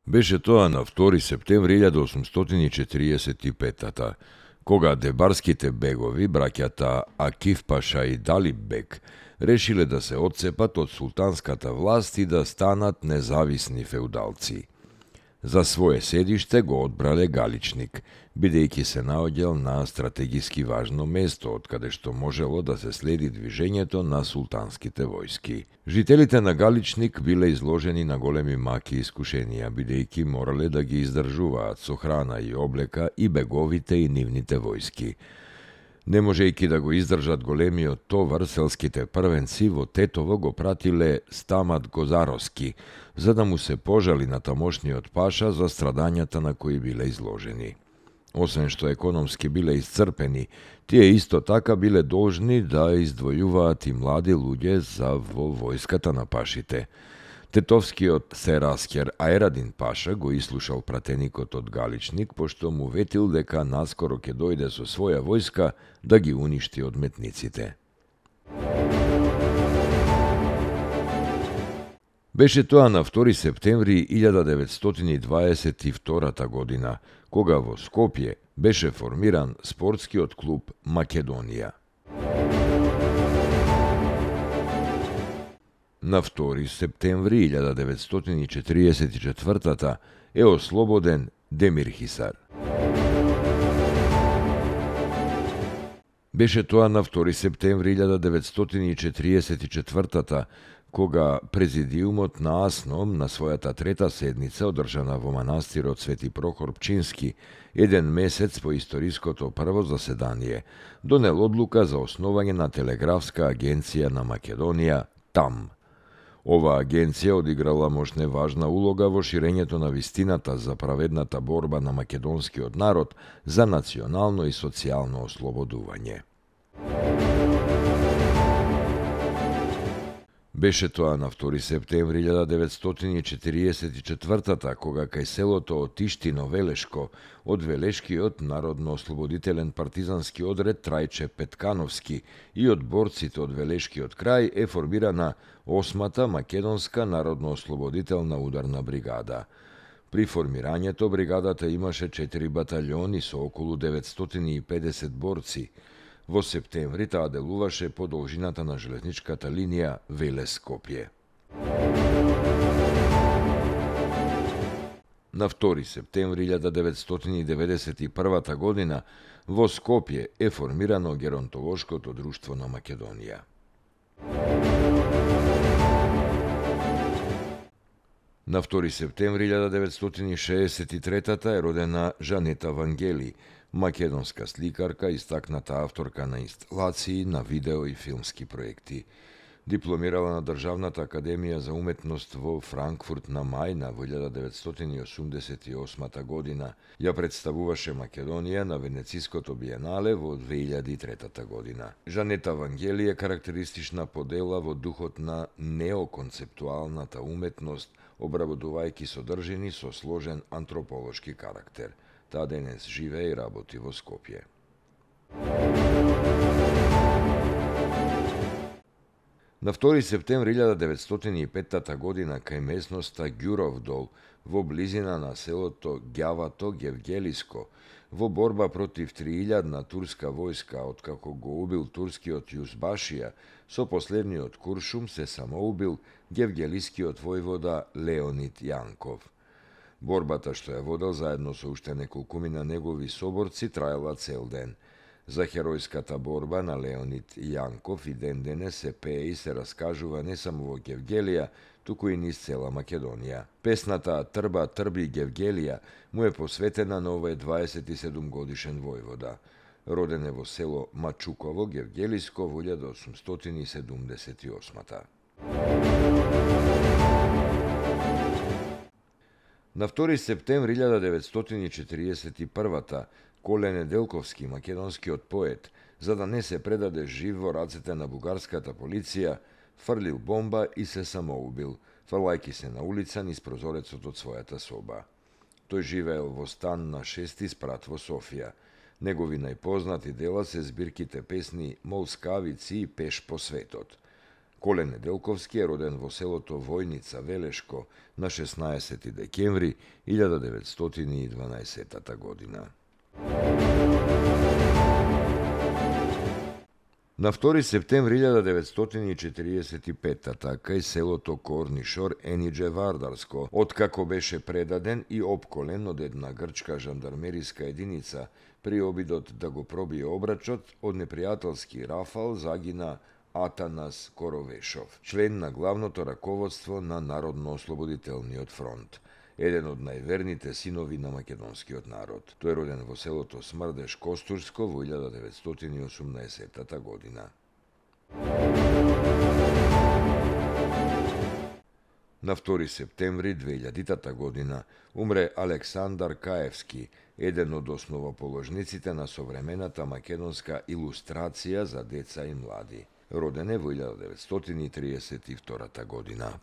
Беше тоа на 2 септември 1845, кога дебарските бегови, браќата Акиф Паша и Далиб бек, решиле да се отцепат од султанската власт и да станат независни феудалци. За свое седиште го одбрале Галичник, бидејќи се наоѓал на стратегиски важно место, од каде што можело да се следи движењето на султанските војски. Жителите на Галичник биле изложени на големи маки и искушенија, бидејќи морале да ги издржуваат со храна и облека и беговите и нивните војски. Не можејќи да го издржат големиот товар, селските првенци во Тетово го пратиле Стамат Гозаровски, за да му се пожали на тамошниот паша за страдањата на кои биле изложени. Освен што економски биле исцрпени, тие исто така биле должни да издвојуваат и млади луѓе за во војската на пашите. Тетовскиот Сераскер Аерадин паша го ислушал пратеникот од Галичник, пошто му ветил дека наскоро ќе дојде со своја војска да ги уништи одметниците. Беше тоа на 2 септември 1922 година, кога во Скопје беше формиран спортскиот клуб Македонија. На 2 септември 1944 е ослободен Демир Хисар. Беше тоа на 2 септември 1944 кога Президиумот на АСНОМ на својата трета седница, одржана во манастирот Свети Прохор Пчински, еден месец по историското прво заседание, донел одлука за основање на телеграфска агенција на Македонија ТАМ. Оваа агенција одиграла мощна важна улога во ширењето на вистината за праведната борба на македонскиот народ за национално и социјално ослободување. Беше тоа на 2 септември 1944 кога кај селото Отиштино Велешко од Велешкиот народно-ослободителен партизански одред Трајче Петкановски и од борците од Велешкиот крај е формирана 8-та македонска народно-ослободителна ударна бригада. При формирањето бригадата имаше 4 батальони со околу 950 борци. Во септември таа делуваше по должината на железничката линија Велес-Скопје. На 2 септември 1991 година во Скопје е формирано Геронтолошкото друштво на Македонија. На 2 септември 1963 е родена Жанета Вангели, македонска сликарка, истакната авторка на инсталации, на видео и филмски проекти. Дипломирала на Државната академија за уметност во Франкфурт на Мајна во 1988 година. Ја представуваше Македонија на Венециското биенале во 2003 година. Жанета Вангели е карактеристична подела во духот на неоконцептуалната уметност, обработувајќи содржини со сложен антрополошки карактер. Таа денес живее и работи во Скопје. На 2 септември 1905 година кај местноста Ѓуровдол во близина на селото Ѓавато Гевгелиско во борба против 3000 турска војска, откако го убил турскиот Јузбашија, со последниот куршум се самоубил гевгелискиот војвода Леонид Јанков. Борбата што ја водел заедно со уште неколкумина негови соборци траела цел ден. За херојската борба на Леонид Јанков и ден денес се пее и се раскажува не само во Гевгелија, туку и низ цела Македонија. Песната Трба трби Гевгелија му е посветена на овој 27 годишен војвода. Роден е во село Мачуково, Гевгелиско, во 1878. На 2 септември 1941 Коле Неделковски, македонскиот поет, за да не се предаде жив во рацете на бугарската полиција, фрлил бомба и се самоубил, фрлајќи се на улица низ прозорецот од својата соба. Тој живеел во стан на 6-ти спрат во Софија. Негови најпознати дела се збирките песни Молскавици и Пеш по светот. Коле Неделковски е роден во селото Војница, Велешко, на 16 декември 1912 година. На 2 септември 1945 така и селото Корнишор Енидже Вардарско, откако беше предаден и опколен од една грчка жандармериска единица при обидот да го пробие обрачот, од непријателски рафал загина Атанас Коровешов, член на главното раководство на Народно-ослободителниот фронт, еден од најверните синови на македонскиот народ. Тој е роден во селото Смрдеш Костурско во 1918 година. На 2 септември 2000 година умре Александар Каевски, еден од основоположниците на современата македонска илустрација за деца и млади. Роден е во 1932 година.